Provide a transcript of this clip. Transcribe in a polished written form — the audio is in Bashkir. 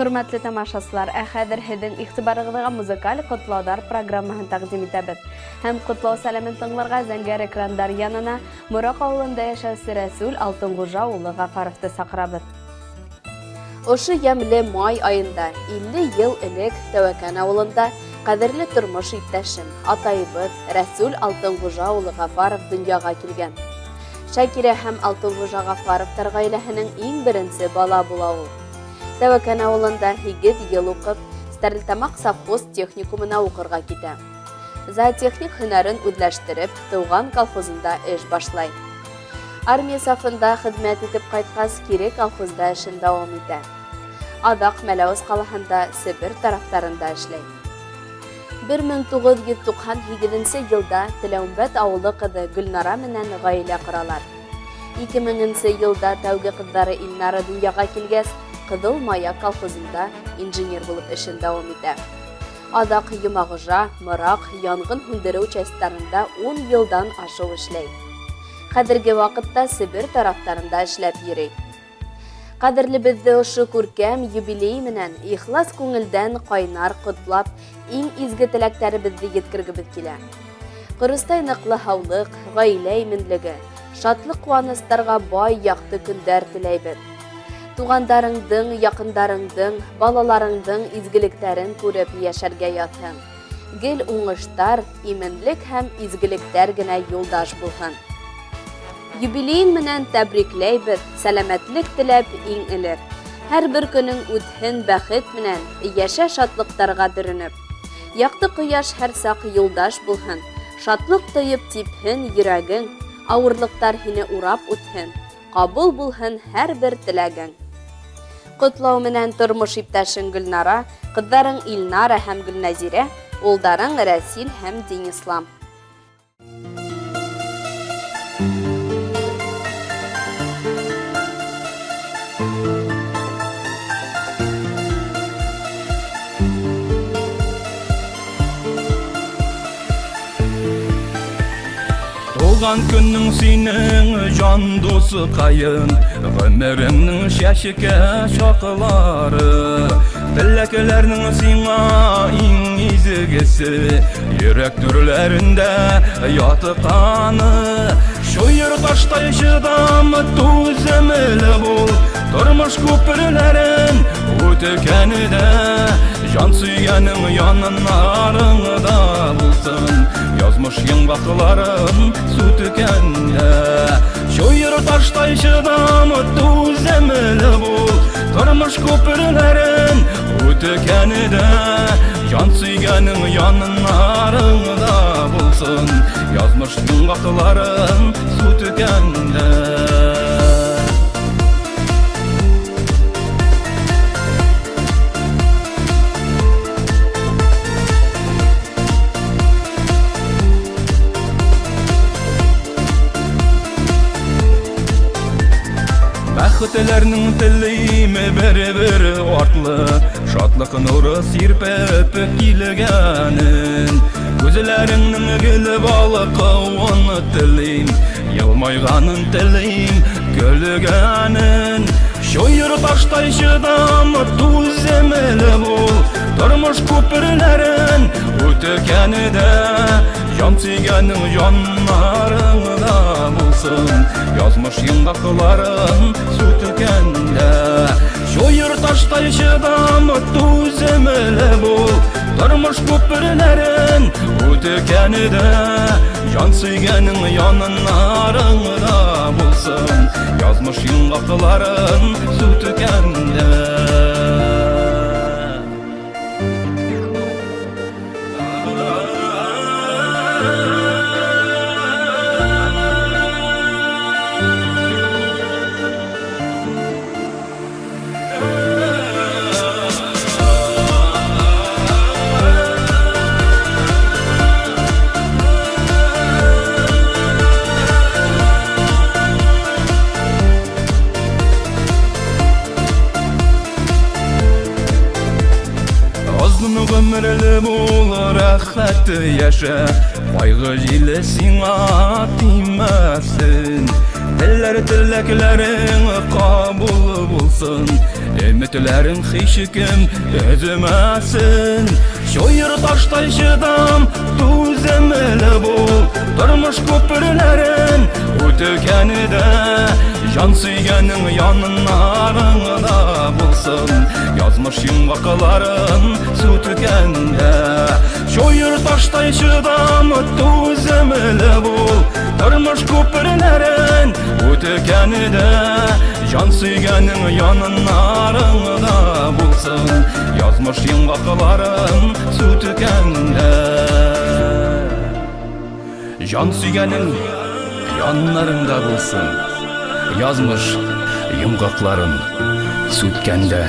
Хөрмәтле тамашасылар, ә хәҙер һеҙҙең иғтибарығыҙға музыкаль ҡотлауҙар программаһын тәҡдим итәбеҙ. Һәм ҡотлау сәләмен тыңларға зәңгәр экрандар янына Мораҡ ауылында йәшәүсе Рәсүл Алтынғужа улы Ғафаровты саҡырабыҙ. Ошо йәмле май айында 50 йыл элек Тәүәкән ауылында ҡәҙерле тормош иптәшем, атайыбыҙ Рәсүл Алтынғужа улы Ғафаров донъяға килгән. Шакирә һәм Алтынғужа Ғафаровтар ғаиләһенең иң беренсе бала була ул. Тәүәкән ауылында 8 йыл уҡып, Стәрлетамаҡ совхоз техникумына уҡырға китә. Зоотехник һөнәрен үҙләштереп, тыуған колхозында эш башлай. Армия сафында хеҙмәт итеп ҡайтҡас, кире колхозда эшен дауам итә. Аҙаҡ Мәләүез ҡалаһында Себер тарафтарында эшләй. 1998 йылда Теләүмбәт ауылы ҡыҙы Гөлнара менән ғаилә ҡоралар. 2000 йылда тәүге ҡыҙҙары Илнара донъяға килгәс, Ҡыҙыл Маяк колхозында инженер булып эшен дауам итә. Аҙаҡ Йомағожа, Мораҡ янғын һүндереү частьтарында ун йылдан ашыу эшләй. Хәҙерге ваҡытта Себер тарафтарында эшләп йөрөй. Ҡәҙерлебеҙҙе ошо күркәм юбилей менән ихлас күңелдән ҡайнар ҡотлап, иң изге теләктәребеҙҙе еткергебеҙ килә. Ҡоростай ныҡлы һаулыҡ, ғаилә именлеге, шатлыҡ-ҡыуаныстарға бай яҡты көндәр теләйбеҙ. Туғандарыңдың, яҡындарыңдың, балаларыңдың изгелектәрен күреп йәшәргә яҙһын. Гел уңыштар, именлек һәм изгелектәр генә юлдаш булһын. Юбилейың менән тәбрикләйбеҙ, сәләмәтлек теләп иң элек. Һәр бер көнөң үтһен бәхет менән, йәшә шатлыҡтарға төрөнөп. Яҡты ҡояш һәр саҡ юлдаш булһын, шатлыҡ тойоп типһен йөрәгең, авырлыҡтар һине урап үтһен, ҡабул булһын һәрбер теләгең. Ҡотлау менән тормош иптәшең Гөлнара, ҡыҙҙарың Илнара һәм Гөлнәзирә, улдарың Рәсил һәм Денислам. Туған көнең синең, җан дусыкаем, Гомереңнең чәчкә чаклары. Теләкләрнең сиңа иң изгесе, Йөрәк түрләрендә ятканы. Чуер таштай чыдам, түземле бул, Тормыш күперләрен үткәндә, Җан сөйгәнең яннарыңда булсын, Язмыш йомгакларын сүткәндә. Чуер таштай чыдам, түземле бул, Тормыш күперләрен үткәндә, Җан сөйгәнең яннарыңда булсын, Язмыш йомгакларын сүткәндә. Бәхетләрнең телим бер-бер артлы, Шатлык нуры сирпеп килгәнен. Күзләреңнең гел балкуын телим, Елмайганын телим, көлгәнен. Чуер таштай чыдам, түземле бул, Тормыш күперләрен үткәндә, Җан сөйгәнең җаннарыңда булсын, Язмыш йомгакларын сүткәндә. Чуер таштай чыдам, түземле бул, Тормыш күперләрен үткәндә, Җан сөйгәнең яннарыңда булсын, Язмыш йомгакларын сүткәндә. Озын гомерле бул, рәхәт яшә, Кайгы җиле сиңа тимәсен. Телләр теләкләрең кабул булсын, Өметләрең һич кем өзмәсен. Чуер таштай чыдам, түземле бул. Тормыш күперләрен үткәндә, җан сөйгәнең яннарыңда булсын. Язмыш йомгакларын сүткәндә, чуер таштай чыдам, түземле бул. Тормыш күперләрен үткәндә, җан сөйгәнең яннарыңда булсын. Язмыш йомгакларын сүткәндә. Җан сөйгәнең яннарыңда булсын. Язмыш йомгакларын сүткәндә.